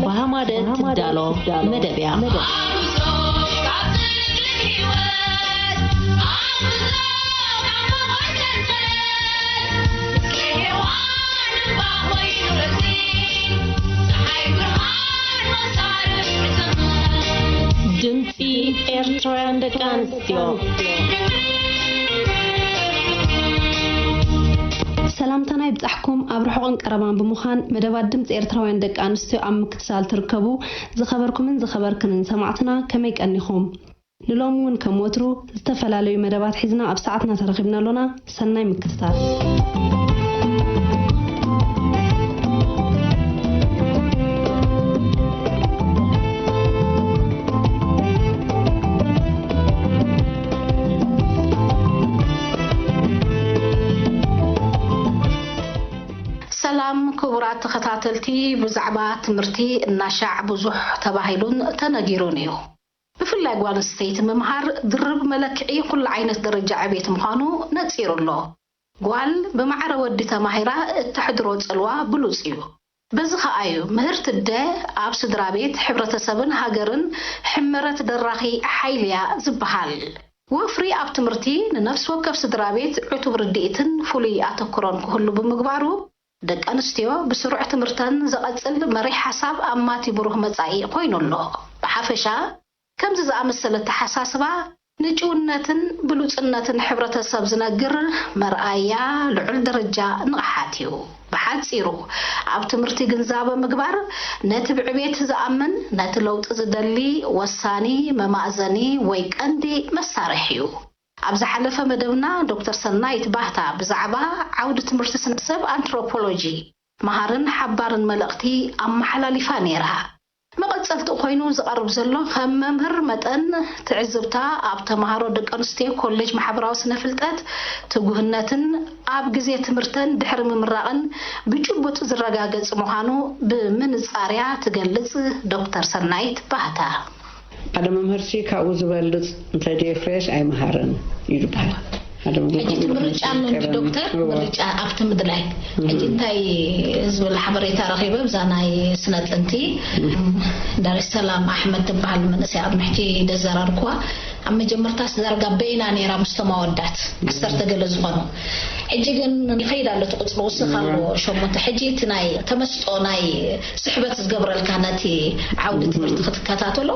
ብሃማደ ትዳሎ መደብ እያ። ድምፂ ኤርትራውያን ደቂ ኣንስትዮ። ሰላምታና ይብጻሕኩም። ኣብ ርሑቕን ቀረባን ብምዃን መደባት ድምፂ ኤርትራውያን ደቂ ኣንስትዮ ኣብ ምክትታል ትርከቡ ዝኸበርኩምን ዝኸበርክንን ሰማዕትና ከመይ ቀኒኹም? ንሎሚ እውን ከም ወትሩ ዝተፈላለዩ መደባት ሒዝና ኣብ ሰዓትና ተረኺብና ኣሎና። ሰናይ ምክትታል። ሰላም ክቡራት ተኸታተልቲ፣ ብዛዕባ ትምህርቲ እናሻዕ ብዙሕ ተባሂሉን ተነጊሩን እዩ። ብፍላይ ጓል ኣንስተይቲ ምምሃር ድርብ መለክዒ ኩሉ ዓይነት ደረጃ ዕቤት ምዃኑ ነጺሩ ኣሎ። ጓል ብማዕረ ወዲ ተማሂራ እተሕድሮ ጽልዋ ብሉጽ እዩ። በዚ ኸኣ እዩ ምህርቲ ኣደ ኣብ ስድራ ቤት፣ ሕብረተሰብን ሃገርን ሕመረት ደራኺ ሓይሊ እያ ዝበሃል። ወፍሪ ኣብ ትምህርቲ ንነፍሲ ወከፍ ስድራ ቤት ዕቱብ ርድኢትን ፍሉይ ኣተኩሮን ክህሉ ብምግባሩ፣ ደቂ ኣንስትዮ ብስሩዕ ትምህርተን ዘቐጽል መሪሕ ሓሳብ ኣማቲ ብሩህ መጻኢ ኮይኑ ኣሎ። ብሓፈሻ፣ ከምዚ ዝኣመሰለ ኣተሓሳስባ ንጭውነትን ብሉጽነትን ሕብረተሰብ ዝነግር መርኣያ ልዑል ደረጃ ንቕሓት እዩ። ብሓጺሩ፣ ኣብ ትምህርቲ ግንዛበ ምግባር ነቲ ብዕቤት ዝኣምን፣ ነቲ ለውጢ ዝደሊ ወሳኒ መማእዘኒ ወይ ቀንዲ መሳርሒ እዩ። ኣብ ዝሓለፈ መደብና ዶክተር ሰናይት ባህታ ብዛዕባ ዓውዲ ትምህርቲ ስነሰብ ኣንትሮፖሎጂ መሃርን ሓባርን መልእኽቲ ኣመሓላሊፋ ነይራ። መቐጸልቲ ኮይኑ ዝቐርብ ዘሎ ከም መምህር መጠን ትዕዝብታ ኣብ ተምሃሮ ደቂ ኣንስትዮ ኮሌጅ ማሕበራዊ ስነ ፍልጠት ትጉህነትን ኣብ ግዜ ትምህርተን ድሕሪ ምምራቕን ብጭቡጥ ዝረጋገጽ ምዃኑ ብምንጻር እያ ትገልጽ ዶክተር ሰናይት ባህታ። ሓደ መምህርሲ ካብኡ ዝበልጽ እንተደየፍረየስ ኣይመሃረን እዩ ዝበሃል። ሓደ መምህር ሕጂ ከምኡ እቲ ምርጫ ኣሎ እንጂ ቀረኒ። ዶክተር፣ እወ። ምርጫ ኣብቲ ምድላይ። ሕጂ እንታይ ዝብል ሓበሬታ ረኺበ ብዛ ናይ ስነ ጥንቲ ዳሬሰላም ኣሕመድ ትበሃል መንእሰይ ኣብ ምሕቲ ደዘራርኩዋ። ኣብ መጀመርታስ ዳርጋ በይና ነይራ ምስቶም ኣወዳት ዓሰርተ ገለ ዝኾኑ። ሕጂ ግን ይኸይድ ኣሎ እቲ ቁጽሪ ውስኽ ኣሎ። እወ። ሸሞንተ። ሕጂ እቲ ናይ ተመስጦ ናይ ስሕበት ዝገብረልካ ነቲ ዓውዲ ትምህርቲ ክትከታተሎ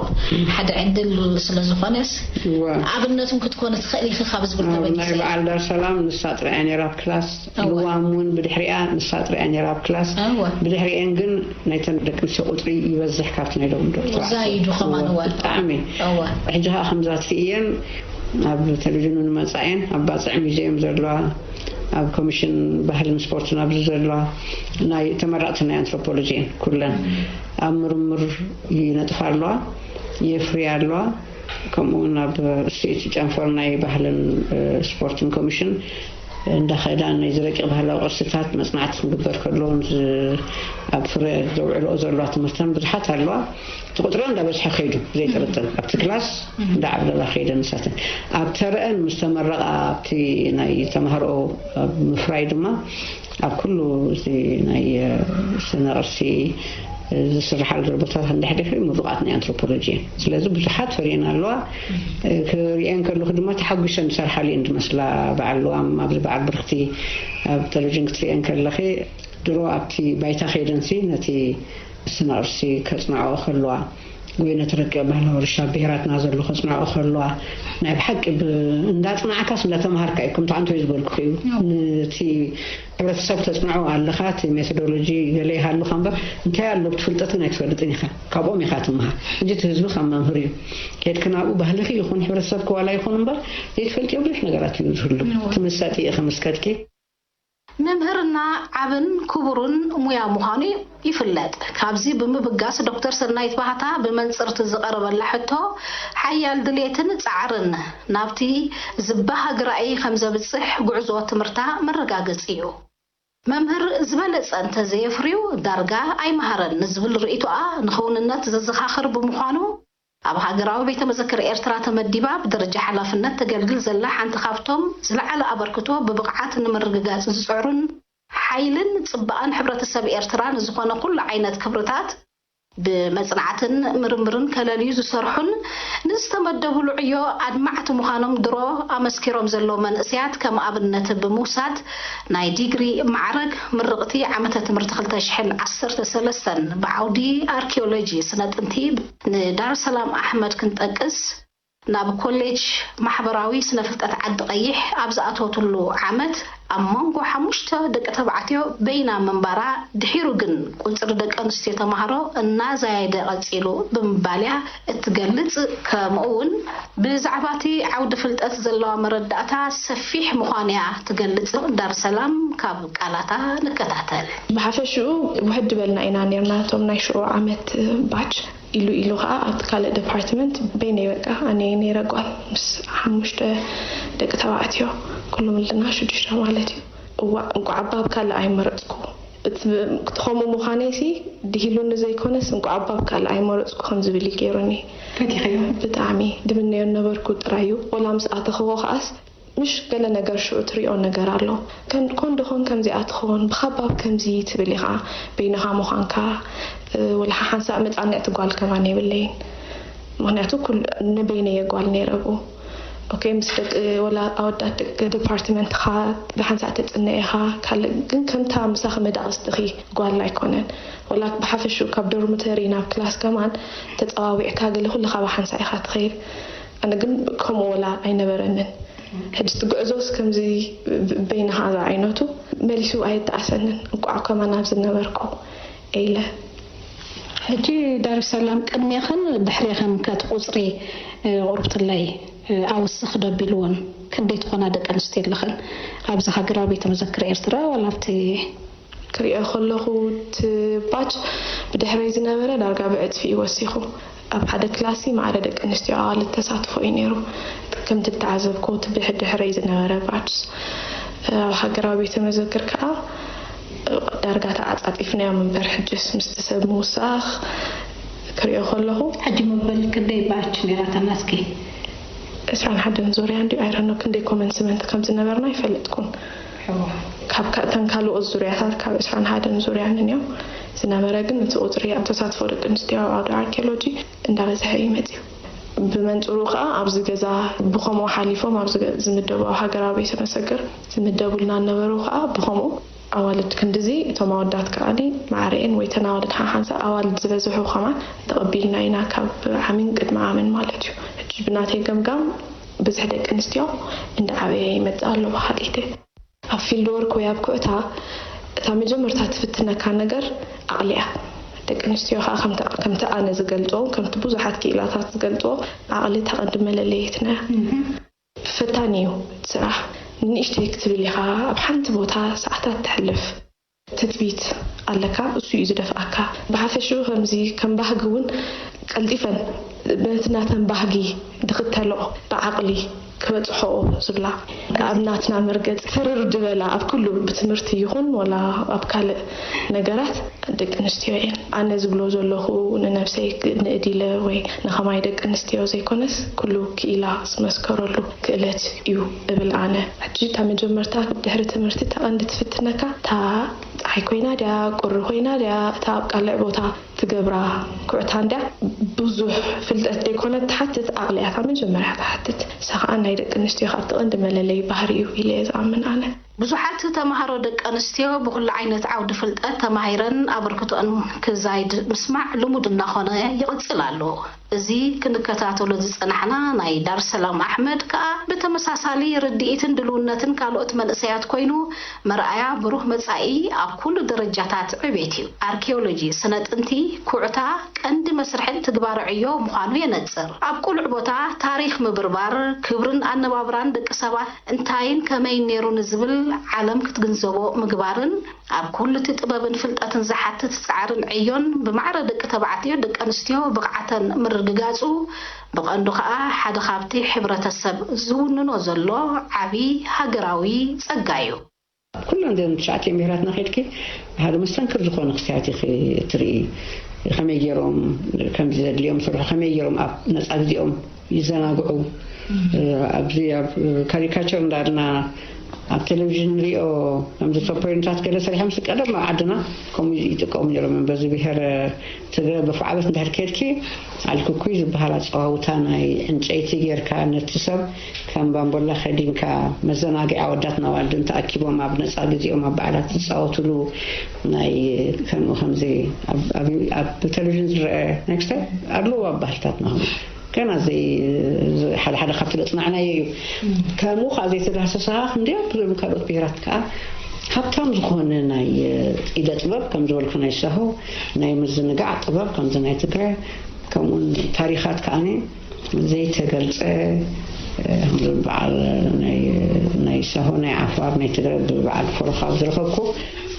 ሓደ ዕድል ስለ ዝኾነስ እወ። ኣብነቱን ክትኮነ ትኽእል ኢኺ ካብ ዝብል ኣብ ናይ ተበጊሰ እየ። በዓል ዳር ሰላም ንሳ ጥራይ እያ ነይራ ኣብ ክላስ። እወ። ልዋም እውን ብድሕሪኣ ንሳ ጥራይ እያ ነይራ ኣብ ክላስ። እወ። ብድሕሪኤን ግን ናይተን ደቂ ኣንስትዮ ቁፅሪ ይበዝሕ ካብቲ ናይ ሎሚ ዶ ተባዕትዮ። ዛይዱ ከማን እወ፣ እወ። ብጣዕሚ። እወ። ሕጂ ከዓ ከምዛ ትርእየን ኣብ ቴሌቪዥን እውን መፃ እየን፣ ኣብ ባፅዕ ሙዚየም ዘለዋ፣ ኣብ ኮሚሽን ባህልን ስፖርትን ኣብዚ ዘለዋ ናይ ተመረቕቲ ናይ ኣንትሮፖሎጂ እየን ኩለን። ኣብ ምርምር ይነጥፋ ኣለዋ፣ የፍርያ ኣለዋ። ከምኡ እውን ኣብ ስቴት ጨንፈር ናይ ባህልን፣ እ፣ ስፖርትን ኮሚሽን እንዳኸዳ ነዚ ረቂቕ ባህላዊ ቅርስታት መጽናዕቲ ክግበር ከሎ ዝ-፣ ኣብ ፍረ ዘውዕልኦ ዘለዋ ትምህርተን ብዙሓት ኣለዋ። እቲ ቁጽረን እንዳበዝሐ ከይዱ ዘይጥርጥር ኣብቲ ክላስ እንዳዓብለላ ከይደ ንሳተን። ኣብ ተረአን ምስ ተመረቓ ኣብቲ ናይ ተማሃርኦ ኣብ ምፍራይ ድማ ኣብ ኩሉ እዚ ናይ፣ እ፣ ስነ ቅርሲ፣ እ፣ ዝስርሓሉ ዘሎ ቦታታት እንድሕር ድሕሪ ምሩቓት ናይ ኣንትሮፖሎጂ እየን። ስለዚ ብዙሓት ፈርየን ኣለዋ። እ፣ ክሪኤን ከለኹ ድማ ተሓጒሰን ዝሰርሓሉ እየን ዝመስላ። በዓል ልዋም ኣብዚ በዓል ብርክቲ ኣብ ቴሌቪዥን ክትሪኤን ከለኺ ድሮ ኣብቲ ባይታ ከይደንሲ ነቲ ስነ ቅርሲ ከጽንዕኦ ከለዋ ወይ ነቲ ረቂቕ ባህላዊ ወርሻ ብሄራትና ዘሎ ከጽንዕኦ ከለዋ ናይ ብሓቂ ብ-፣ እንዳጽናዕካስ እንዳተምሃርካ እዩ። ከምቲ ዓንተወይ ዝበልኩኺ እዩ። ኣዎ። ነቲ ሕብረተሰብ ተጽንዖ ኣለኻ፣ እቲ ሜቶዶሎጂ ገለ ይሃሉኻ እምበር እንታይ ኣሎ ብቲ ፍልጠት ግን ኣይትፈልጥን ኢኻ። ካብኦም ኢኻ ትምሃር። ሕጂ እቲ ህዝቢ ካብ መምህር እዩ። ኬድኪ ናብኡ ባህልኺ ይኹን ሕብረተሰብኪ ዋላ ይኹን እምበር ዘይትፈልጥዮ ብዙሕ ነገራት እዩ ዝህሉ። እወ። እቲ መሳጢ ኢኺ ምስ ከድኪ። መምህርና ዓብን ክቡርን ሙያ ምዃኑ ይፍለጥ። ካብዚ ብምብጋስ ዶክተር ሰናይት ባህታ ብመንጽርቲ ዝቐረበላ ሕቶ ሓያል ድሌትን ጻዕርን ናብቲ ዝበሃግ ራእይ ከም ዘብጽሕ ጉዕዞ ትምህርታ መረጋገጺ እዩ። መምህር ዝበለጸ እንተዘየፍርዩ ዳርጋ ኣይመሃረን ንዝብል ርእይቶኣ ንኽውንነት ዘዘኻኽር ብምዃኑ፣ ኣብ ሃገራዊ ቤተ መዘክር ኤርትራ ተመዲባ ብደረጃ ሓላፍነት ተገልግል ዘላ ሓንቲ ካብቶም ዝለዓለ ኣበርክቶ ብብቕዓት ንምርግጋጽ ዝጽዕሩን ሓይልን ጽባቐን ሕብረተሰብ ኤርትራ ንዝኾነ ኩሉ ዓይነት ክብርታት ብመጽናዕትን ምርምርን ከለልዩ ዝሰርሑን ንዝተመደቡሉ ዕዮ ኣድማዕቲ ምዃኖም ድሮ ኣመስኪሮም ዘለዉ መንእሰያት ከም ኣብነት ብምውሳድ፣ ናይ ዲግሪ ማዕረግ ምርቕቲ ዓመተ ትምህርቲ ክልተ ሽሕን ዓሰርተ ሰለስተን ብዓውዲ ኣርኪኦሎጂ ስነ ጥንቲ ንዳርሰላም ኣሕመድ ክንጠቅስ፣ ናብ ኮሌጅ ማሕበራዊ ስነ ፍልጠት ዓዲ ቀይሕ ኣብ ዝኣተወትሉ ዓመት፣ ኣብ መንጎ ሓሙሽተ ደቂ ተባዕትዮ በይና ምንባራ፣ ድሒሩ ግን ቁጽሪ ደቂ ኣንስትዮ ተማሃሮ እናዛየደ ቀጺሉ ብምባልያ እትገልጽ፣ ከምኡ እውን ብዛዕባ እቲ ዓውዲ ፍልጠት ዘለዋ መረዳእታ ሰፊሕ ምዃንያ ትገልጽ። ዳርሰላም ካብ ቃላታ ንከታተል። ብሓፈሽኡ ውሕድ በልና ኢና ነርና፣ እቶም ናይ ሽዑ ዓመት ባች። ኢሉ ኢሉ ከዓ ኣብቲ ካልእ ዲፓርትመንት በይነይ በቃ ኣነ ነይረ ጓል ምስ ሓሙሽተ ደቂ ተባዕትዮ፣ ኩሉ ምልና ሽዱሽተ ማለት እዩ። እዋእ እንቋዕ ኣባ ኣብ ካልእ ኣይመረፅኩ። እቲ ከምኡ ምዃነይሲ ድሂሉኒ ዘይኮነስ እንቋዕ ኣባ ኣብ ካልእ ኣይመረፅኩ ከም ዝብል እዩ ገይሩኒ። ፈቲኸዮ። ብጣዕሚ ድምነዮ ነበርኩ ጥራይ እዩ። ወላ ምስ ኣተኽዎ ከዓስ ምሽ ገለ ነገር ሽዑ ትሪኦ ነገር ኣሎ። ከም ኮን ዶ ኾን ከምዚኣ ትኸውን፣ ብኻባብ ከምዚ ትብል ኢኻ፣ በይንኻ ምዃንካ፣ እ፣ ወላ ሓሓንሳእ መጻንዕቲ ጓል ከማን የብለይን። ምኽንያቱ ኩል-፣ ንበይነየ ጓል ነይረ ብኡ። ኦኬ፣ ምስ ደቂ ወላ ኣወዳት ደቂ ዲፓርትመንትኻ ብሓንሳእ ትጽነ ኢኻ፣ ካልእ ግን ከምታ ምሳኺ መዳቕስቲ ኢኺ ጓል ኣይኮነን። ወላ ብሓፈሽኡ ካብ ዶርሚተሪ ናብ ክላስ ከማን ተጸዋዊዕካ ገለ ኩልኻ ብሓንሳእ ኢኻ ትኸይድ። ኣነ ግን ከምኡ ወላ ኣይነበረንን። ሕጂ እቲ ጉዕዞስ ከምዚ በይንኻ ዝዓይነቱ መሊሱ ኣየተኣሰንን። እንቋዕ ከማን ኣብዚ ነበርኩ ኢለ። ሕጂ ዳርሰላም ቅድሜኽን ድሕሬኽን ከ እቲ ቁጽሪ፣ እ፣ ቁርብትለይ፣ እ፣ ኣውስኽ ዶ ኣቢልዎን? ክንደይ ትኾና ደቂ ኣንስትዮ ኣለኽን? ኣብዚ ሃገራዊ ቤተ መዘክር ኤርትራ ዋላ ኣብቲ ክሪኦ ከለኹ እቲ ባች ብድሕረይ ዝነበረ ዳርጋ ብዕጽፊ እዩ ወሲኹ። ኣብ ሓደ ክላሲ ማዕረ ደቂ ኣንስትዮ ኣዋልድ ተሳትፎ እዩ ነይሩ። ከምቲ ዝተዓዘብክዎ እቲ ብድሕረይ ዝነበረ ባች ኣብ ሃገራዊ ቤተ መዘክር ከዓ ዳርጋ ተዓጻጺፍናዮም እምበር ሕጅስ ምስቲ ሰብ ምውሳኽ ክሪኦ ከለኹ ሕጂ መበል ክንደይ ባች ነይራታ ናትኪ? ዕስራን ሓደን ዙርያ እንድዩ። I don't know ክንደይ ኮመንስመንት ከም ዝነበርና ኣይፈልጥኩን። ካብ ካ-፣ እተን ካልኦት ዙርያታት ካብ ዕስራን ሓደን ዙርያ ነን እዮም ዝነበረ፣ ግን እቲ ቁጽሪ ኣብ ተሳትፎ ደቂ ኣንስትዮ ኣብ ዓውዲ ኣርኪኦሎጂ እንዳበዝሐ እዩ መጺኡ። ብመንጽሩ ከኣ ኣብዚ ገዛ ብኸምኡ ሓሊፎም ኣብዚ ገ-፣ ዝምደቡ ኣብ ሃገራዊ ቤተ መሰግር ዝምደቡልና ነበሩ ከኣ ብኸምኡ ኣዋልድ ክንድዚ፣ እቶም ኣወዳት ከኣኒ ማዕረኤን ወይ ተን ኣዋልድ ሓሓንሳ ኣዋልድ ዝበዝሑ ከማን ተቐቢልና ኢና፣ ካብ ዓምን ቅድሚ ዓምን ማለት እዩ። ሕጂ ብናተይ ገምጋም ብዝሒ ደቂ ኣንስትዮ እንዳዓበየ ይመጽእ ኣሎ ብሓልኢተይ። ኣብ ፊልድ ወርክ ወይ ኣብ ኩዕታ እታ መጀመርታ ትፍትነካ ነገር ዓቕሊ እያ። ደቂ ኣንስትዮ ከኣ ከምቲ፣ ከምቲ ኣነ ዝገልጾ፣ ከምቲ ብዙሓት ክኢላታት ዝገልጾ ዓቕሊ እታ ቀንዲ መለለይትና እያ። ፈታኒ እዩ እቲ ስራሕ። ንንእሽተይ ክትብል ኢኻ ኣብ ሓንቲ ቦታ ሰዓታት ተሕልፍ። ትጽቢት ኣለካ፣ እሱ እዩ ዝደፍኣካ። ብሓፈሽኡ ከምዚ ከም ባህጊ እውን ቀልጢፈን ነቲ ናተን ባህጊ ዝኽተልኦ ብዓቕሊ ክበጽሖኦ ዝብላ ኣብ ናትና መርገጽ ፍርር ዝበላ ኣብ ኩሉ ብትምህርቲ ይኹን ወላ ኣብ ካልእ ነገራት ደቂ ኣንስትዮ እየን። ኣነ ዝብሎ ዘለኹ ንነብሰይ ንእድ ኢለ ወይ ንኸማይ ደቂ ኣንስትዮ ዘይኮነስ ኩሉ ክኢላ ዝመስከረሉ ክእለት እዩ እብል ኣነ። ሕጂ እታ መጀመርታ ድሕሪ ትምህርቲ እታ ቀንዲ ትፍትነካ እታ ጸሓይ ኮይና ድያ ቁሪ ኮይና ድያ እታ ኣብ ቃልዕ ቦታ ትገብራ ኩዕታ እንድያ ብዙሕ ፍልጠት ዘይኮነት ትሓትት፣ ዓቕሊ እያ እታ መጀመርያ ትሓትት። ንሳ ኸኣ ናይ ደቂ ኣንስትዮ ካብቲ ቀንዲ መለለዪ ባህሪ እዩ ኢለ እየ ዝኣምን ኣነ። ብዙሓት ተምሃሮ ደቂ ኣንስትዮ ብኹሉ ዓይነት ዓውዲ ፍልጠት ተማሂረን ኣበርክቶኣን ክዛይድ ምስማዕ ልሙድ እናኾነ ይቕጽል ኣሎ። እዚ ክንከታተሎ ዝጸናሕና ናይ ዳርሰላም ኣሕመድ ከኣ ብተመሳሳሊ ርድኢትን ድልውነትን ካልኦት መንእሰያት ኮይኑ መርኣያ ብሩህ መጻኢ ኣብ ኩሉ ደረጃታት ዕቤት እዩ። ኣርኪኦሎጂ፣ ስነ ጥንቲ፣ ኩዕታ ቀንዲ መስርሕን ትግባረ ዕዮ ምዃኑ የነጽር። ኣብ ቅሉዕ ቦታ ታሪኽ ምብርባር፣ ክብርን ኣነባብራን ደቂ ሰባት እንታይን ከመይን ነይሩ ንዝብል ዓለም ክትግንዘቦ ምግባርን ኣብ ኩሉ እቲ ጥበብን ፍልጠትን ዝሓትት ጻዕርን ዕዮን ብማዕረ ደቂ ተባዕትዮ ደቂ ኣንስትዮ ብቕዓተን ምርግጋጹ ብቐንዱ ከኣ ሓደ ካብቲ ሕብረተሰብ ዝውንኖ ዘሎ ዓቢ ሃገራዊ ጸጋ እዩ። ኩለን እዘን ትሽዓተ ብሄራትና ከድኪ ሓደ መስተንክር ዝኾነ ክስታት ኢኺ እትርኢ። ከመይ ገይሮም ከምዚ ዘድልዮም ስርሑ፣ ከመይ ገይሮም ኣብ ነፃ ግዜኦም ይዘናግዑ። ኣብዚ ኣብ ካሪካቸር እንዳልና ኣብ ቴሌቪዥን ንሪኦ፣ ከምዚ ቶፖይንታት ገለ ሰሪሖም ስ ቀደም ኣብ ዓድና ከምኡ ይጥቀሙ ነይሮም። በዚ ብሄር ትግረ ብፍዓበት እንድሕር ከድኪ ኣልክኩይ ዝበሃል ኣፀዋውታ ናይ ዕንጨይቲ ጌርካ ነቲ ሰብ ከም ባምቦላ ከዲንካ፣ መዘናግዒ ኣወዳት ኣዋልድን ተኣኪቦም ኣብ ነፃ ግዜኦም ኣብ በዓላት ዝፃወትሉ ናይ ከምኡ ከምዚ ኣብ ቴሌቪዥን ዝረአ ናይ ክስታይ ኣለዎ ኣብ ባህልታትና። ገና ዘይ ሓደ ሓደ ካብቲ ዘፅናዕናዮ እዩ። ከምኡ ከዓ ዘይተዳሰሰ ከዓ ክንደይ ኣብቲ ካልኦት ብሄራት ከዓ ሃብታም ዝኾነ ናይ ኢደ ጥበብ ከም ዝበልኩ ናይ ሳሆ ናይ ምዝንጋዕ ጥበብ ከምዚ ናይ ትግራይ ከምኡን ታሪኻት ከዓኒ ዘይተገልፀ በዓል ናይ ሳሆ ናይ ዓፋር ናይ ትግራይ ብበዓል ፎሮኻ ዝረኸብኩ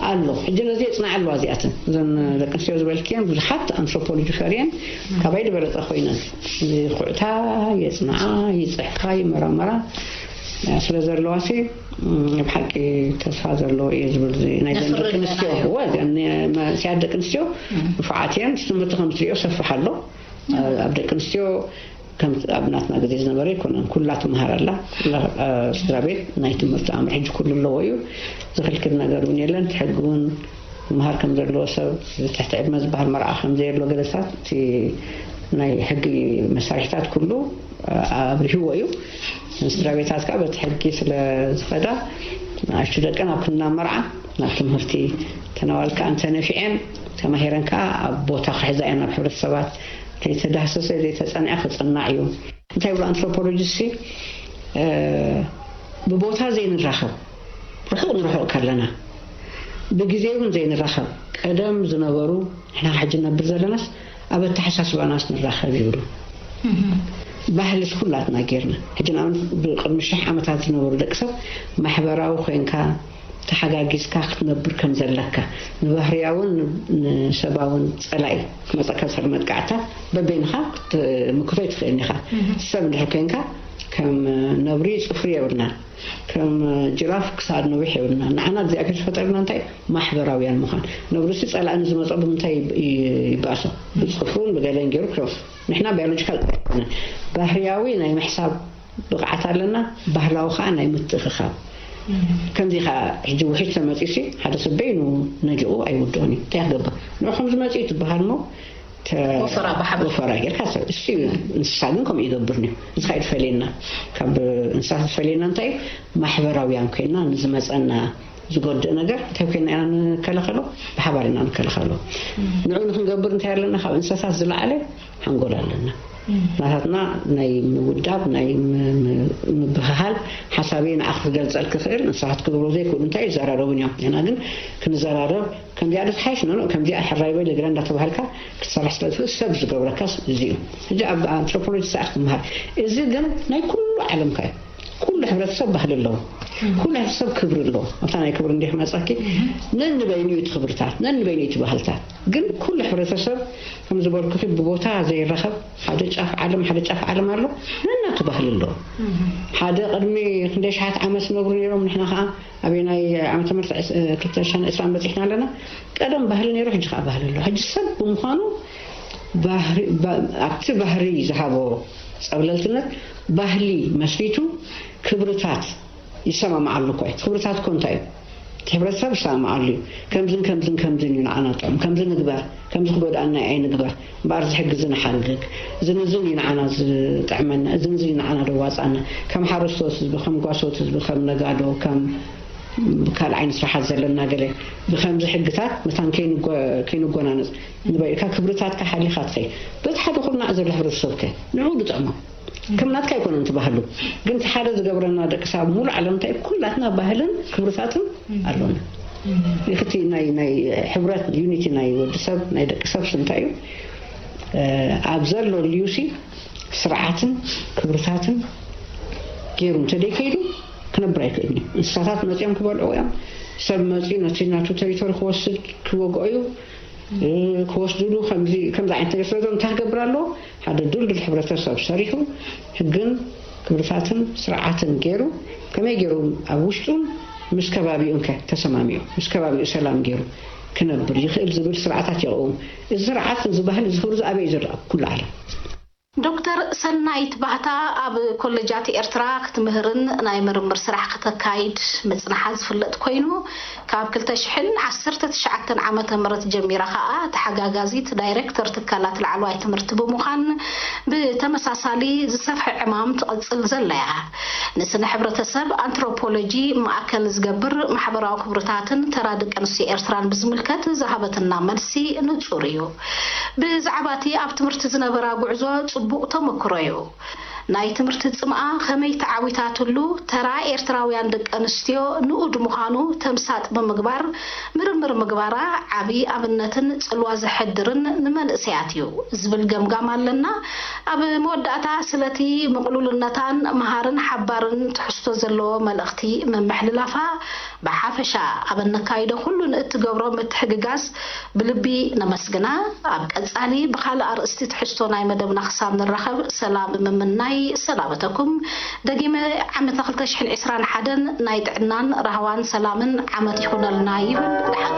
ኣሎ። ሕጂ ነዚ የፅናዕ ኣለዋ እዚኣትን እዘን ደቂ ኣንስትዮ ዝበልክየን ብዙሓት ኣንትሮፖሎጂ ፈርየን ካባይ ዝበለፀ ኮይነን ይኹዕታ፣ የፅንዓ፣ ይፅሕፋ፣ ይመራመራ ስለ ዘለዋ ሲ ብሓቂ ተስፋ ዘለዎ እየ ዝብል ናይ ደቂ ኣንስትዮ ወ ሲያት ደቂ ኣንስትዮ ንፉዓት እየን። ትምህርቲ ከም ትሪኦ ሰፍሕ ኣሎ ኣብ ደቂ ኣንስትዮ ከም ኣብ ናትና ግዜ ዝነበረ ኣይኮነን። ኩላ ትምሃር ኣላ። ኩላ ስድራ ቤት ናይ ትምህርቲ ኣምር ሕጂ ኩሉ ኣለዎ እዩ። ዝኽልክል ነገር እውን የለን። ሕጊ እውን ምሃር ከም ዘለዎ ሰብ ትሕቲ ዕድመ ዝበሃል መርዓ ከም ዘየሎ ገለታት እቲ ናይ ሕጊ መሳርሒታት ኩሉ ኣብሪህዎ እዩ። ስድራ ቤታት ከዓ በቲ ሕጊ ስለ ዝኸዳ ንኣሽቱ ደቀን ኣብ ክንና መርዓ ናብ ትምህርቲ ተነዋልካ እንተነፊዐን ተማሂረን ከዓ ኣብ ቦታ ክሕዛ እየን ኣብ ሕብረተሰባት ዘይተዳህሰሰ ዘይተፀንዐ ክፅናዕ እዩ። እንታይ ብሎ ኣንትሮፖሎጂ ሲ ብቦታ ዘይንራኸብ ርሑቕ ንርሑቕ ከለና ብግዜ እውን ዘይንራኸብ ቀደም ዝነበሩ ንሕና ሕጂ ነብር ዘለናስ ኣብ ኣተሓሳስባናስ ንራኸብ ይብሉ። ባህልስ ኩላትና ጌርና ሕጂ ንኣብነት ብቅድሚ ሽሕ ዓመታት ዝነበሩ ደቂ ሰብ ማሕበራዊ ኮይንካ ተሓጋጊዝካ ክትነብር ከም ዘለካ ንባህርያውን ንሰባውን ጸላኢ ክመጸካ ዝኽእል መጥቃዕታ በበይንኻ ክትምክቶ ይትኽእል ኢኻ። ሰብ እንድሕር ኮይንካ ከም ነብሪ ጽፍሪ የብልና፣ ከም ጅራፍ ክሳድ ነዊሕ የብልና። ንዓና እግዚኣብሔር ዝፈጠረና እንታይ ማሕበራውያን ምዃን። ነብሪ ሲ ጸላኢ ንዝመጾ ብምንታይ ይባእሶ? ብጽፍሩን ብገለን ገይሩ ክረፍ ንሕና ባዮሎጂካል ኣይኮነን ባህርያዊ ናይ ምሕሳብ ብቕዓት ኣለና። ባህላዊ ከዓ ናይ ምትእኽኻብ ከምዚ ከዓ ሕጂ ውሒድ ተመፂሲ ሓደ ሰብ በይኑ ነጊቑ ኣይውድኦን እዩ። እንታይ ክገብር ንዑ ከምዚ መፂኡ ትበሃል ሞ ወፈራ ብሓባር ወፈራ ጌርካ ሰብ እሱ እዩ። እንስሳ ግን ከምኡ ይገብር እዩ። እዚ ከዓ ይፈልየና ካብ እንስሳ ዝፈልየና እንታይ እዩ? ማሕበራውያን ኮይና ንዝመፀና ዝጎድእ ነገር እንታይ ኮይና ኢና ንከላኸሎ? ብሓባር ኢና ንከላኸሎ። ንዑ ንክንገብር እንታይ ኣለና? ካብ እንስሳት ዝለዓለ ሓንጎል ኣለና። ናታትና ናይ ምውዳብ ናይ ምብህሃል ሓሳበይ ንዓ ክገልፀል ክኽእል ንስኻት ክገብሮ ዘይክእሉ እንታይ ይዘራረቡን እዮም። ንሕና ግን ክንዘራረብ ከምዚኣ ዶ ትሓይሽ ኖ ከምዚኣ ሕራይ በል እግረ እንዳተባሃልካ ክትሰርሕ ስለ ትኽእል ሰብ ዝገብረካስ እዚ እዩ። ሕጂ ኣብ ኣንትሮፖሎጂ ሰኣት ትምሃር እዚ ግን ናይ ኩሉ ዓለምካ እዩ። ኩሉ ሕብረተሰብ ባህሊ ኣለዎ። ኩሉ ሕብረተሰብ ክብሪ ኣለዎ። ኣብታ ናይ ክብሪ እንዲህ መፀኪ ነንበይኑ እዩ እቲ ክብርታት ነንበይኑ እዩ እቲ ባህልታት ግን ኩሉ ሕብረተሰብ ከም ዝበልኩኺ ብቦታ ዘይረኸብ ሓደ ጫፍ ዓለም ሓደ ጫፍ ዓለም ኣሎ። ነናቱ ባህሊ ኣለዎ። ሓደ ቅድሚ ክንደይ ሸሓት ዓመት ዝነብሩ ነይሮም ንሕና ከዓ ኣበይ ናይ ዓመተ ምህረት ክልተ ሽሕን ዕስራን በፂሕና ኣለና። ቀደም ባህሊ ነይሩ ሕጂ ከዓ ባህሊ ኣሎ። ሕጂ ሰብ ብምዃኑ ኣብቲ ባህሪ ዝሃቦ ፀብለልትነት ባህሊ መስሪቱ ክብርታት ይሰማማዓሉ እኮ እዩ። ክብርታት እኮ እንታይ እዩ? እቲ ሕብረተሰብ ይሰማማዓሉ እዩ። ከምዝን ከምዝን ከምዝን እዩ ንዓና ጥዑም ከምዚ ንግበር ከምዚ ክጎድኣና ኣይንግበር እምበኣር ዝሕግዝ ንሓግግ ዝንዝን እዩ ንዓና ዝጥዕመና ዝንዝን እዩ ንዓና ደዋፃና ከም ሓረስቶት ህዝቢ ከም ጓሶት ህዝቢ ከም ነጋዶ ከም ካልእ ዓይነት ስራሓት ዘለና ገለ ብከምዚ ሕግታት መታን ከይንጎናነፅ ንበልካ ክብርታትካ ሓሊኻ ትኸይ በቲ ሓደ ኩርናዕ ዘሎ ሕብረተሰብከ ንዑ ዝጥዕሞ ከም ናትካ ኣይኮነን ትባህሉ ግን እቲ ሓደ ዝገብረና ደቂ ሰብ ሙሉ ዓለም እንታይ ኩላትና ባህልን ክብርታትን ኣሎና። ይክቲ ናይ ናይ ሕብረት ዩኒቲ ናይ ወዲ ሰብ ናይ ደቂ ሰብ እንታይ እዩ ኣብ ዘሎ ልዩሲ ስርዓትን ክብርታትን ገይሩ እንተደይከይዱ ክነብር ኣይክእልን እዩ። እንስሳታት መፂኦም ክበልዑ እዮም። ሰብ መፂኡ ነቲ ናቱ ቴሪቶሪ ክወስድ ክወግኦ እዩ። ክወስድሉ ከምዚ ከምዚ ዓይነት ነገር ስለዞም እንታይ ክገብር ኣለዎ? ሓደ ድልድል ሕብረተሰብ ሰሪሑ ህግን ክብርታትን ስርዓትን ገይሩ ከመይ ገይሩ ኣብ ውሽጡን ምስ ከባቢኡን ከ ተሰማሚዑ ምስ ከባቢኡ ሰላም ገይሩ ክነብር ይኽእል ዝብል ስርዓታት የቕውም። እዚ ስርዓት እዚ ባህሊ እዚ ክብሪ እዚ ኣበይ እዩ ዘሎ? ኣብ ኩሉ ዓለም ዶክተር ሰናይት ባህታ ኣብ ኮሌጃት ኤርትራ ክትምህርን ናይ ምርምር ስራሕ ከተካይድ ምጽንሓ ዝፍለጥ ኮይኑ፣ ካብ ክልተ ሽሕን ዓሰርተ ትሽዓተን ዓመተ ምህረት ጀሚራ ከኣ ተሓጋጋዚት ዳይሬክተር ትካላት ላዕለዋይ ትምህርቲ ብምዃን ብተመሳሳሊ ዝሰፍሐ ዕማም ትቕጽል ዘላ እያ። ንስነ ሕብረተሰብ ኣንትሮፖሎጂ ማእከል ዝገብር ማሕበራዊ ክብርታትን ተራ ደቂ ኣንስትዮ ኤርትራን ብዝምልከት ዝሃበትና መልሲ ንጹር እዩ። ብዛዕባ እቲ ኣብ ትምህርቲ ዝነበራ ጉዕዞ ጽቡቕ ተመክሮ እዩ። ናይ ትምህርቲ ጽምኣ ከመይ ተዓዊታትሉ፣ ተራ ኤርትራውያን ደቂ ኣንስትዮ ንኡድ ምዃኑ ተምሳጥ ብምግባር ምርምር ምግባራ ዓቢ ኣብነትን ጽልዋ ዘሕድርን ንመንእሰያት እዩ ዝብል ገምጋም ኣለና። ኣብ መወዳእታ ስለቲ ምቕሉልነታን መሃርን ሓባርን ትሕዝቶ ዘለዎ መልእኽቲ ምምሕልላፋ ብሓፈሻ ኣብ እነካይዶ ኩሉ ንእትገብሮ ምትሕግጋዝ ብልቢ ነመስግና። ኣብ ቀጻሊ ብኻልእ ኣርእስቲ ትሕዝቶ ናይ መደብና ክሳብ ንራኸብ ሰላም ምምናይ እሰናበተኩም። ደጊመ ዓመተ ክልተ ሽሕን ዕስራን ሓደን ናይ ጥዕናን ራህዋን ሰላምን ዓመት ይኹነልና ይብል። ደሓን